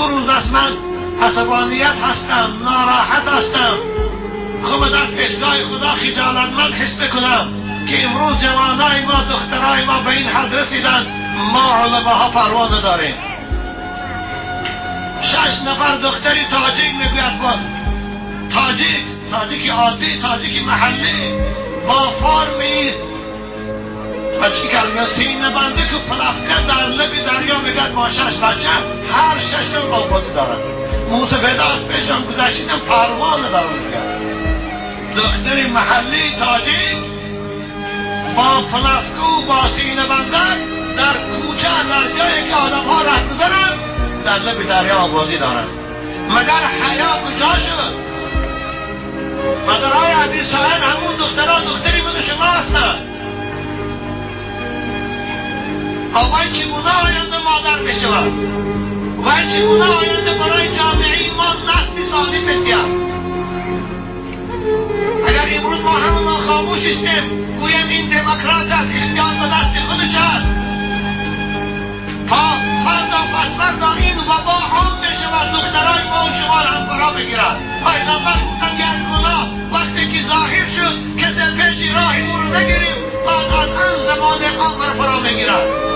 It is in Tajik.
2 рӯз аст ман асабоният ҳастам, нороҳат ҳастам. Хуб, дар пешгоҳи Худо хиҷолатманд ҳис мекунам, ки имрӯз ҷавонои мо, духтарои мо ба ин ҳад расиданд. Мо уламоҳо парво надорем. Шаш нафар духтари тоҷик, мегӯяд, бо тоҷик, тоҷики оддӣ, тоҷики маҳаллӣ, бо форми тоҷики калима, синабандаку плавка, дар лаби дарё, мегӯяд, бо шаш бача, ҳар шашам оббозӣ дорад. Мусафеда аз пешам гузаштидам, парво надорам. Мегӯяд, духтари маҳаллии тоҷик бо плавку, бо синабандак дар кӯча, дар ҷое ки одамҳо раҳ гузаранд, дар лаби дарё оббозӣ доранд. Магар ҳаё куҷо шуд? Модарҳои азиз, шояд ҳамун духтарон духтари ману шумо ҳастанд. Вай чӣ гуна оянда модар мешавад? Вай чӣ гуна оянда барои ҷомеаи мо насли солим медиҳад? Агар имрӯз мо ҳамамон хомӯш истем, гӯям ин демократ аст, ихтиёр ба дасти худаш аст, то фарда, пасфарда ин вабо ом мешавад, духтарои мо шуморо ҳам фаро мегирад. Пайғамбар гуфтанд, як гуноҳ вақте ки зоҳир шуд, касе пеши роҳи ӯро нагирифт, баъд аз он замоне омр фаро мегирад.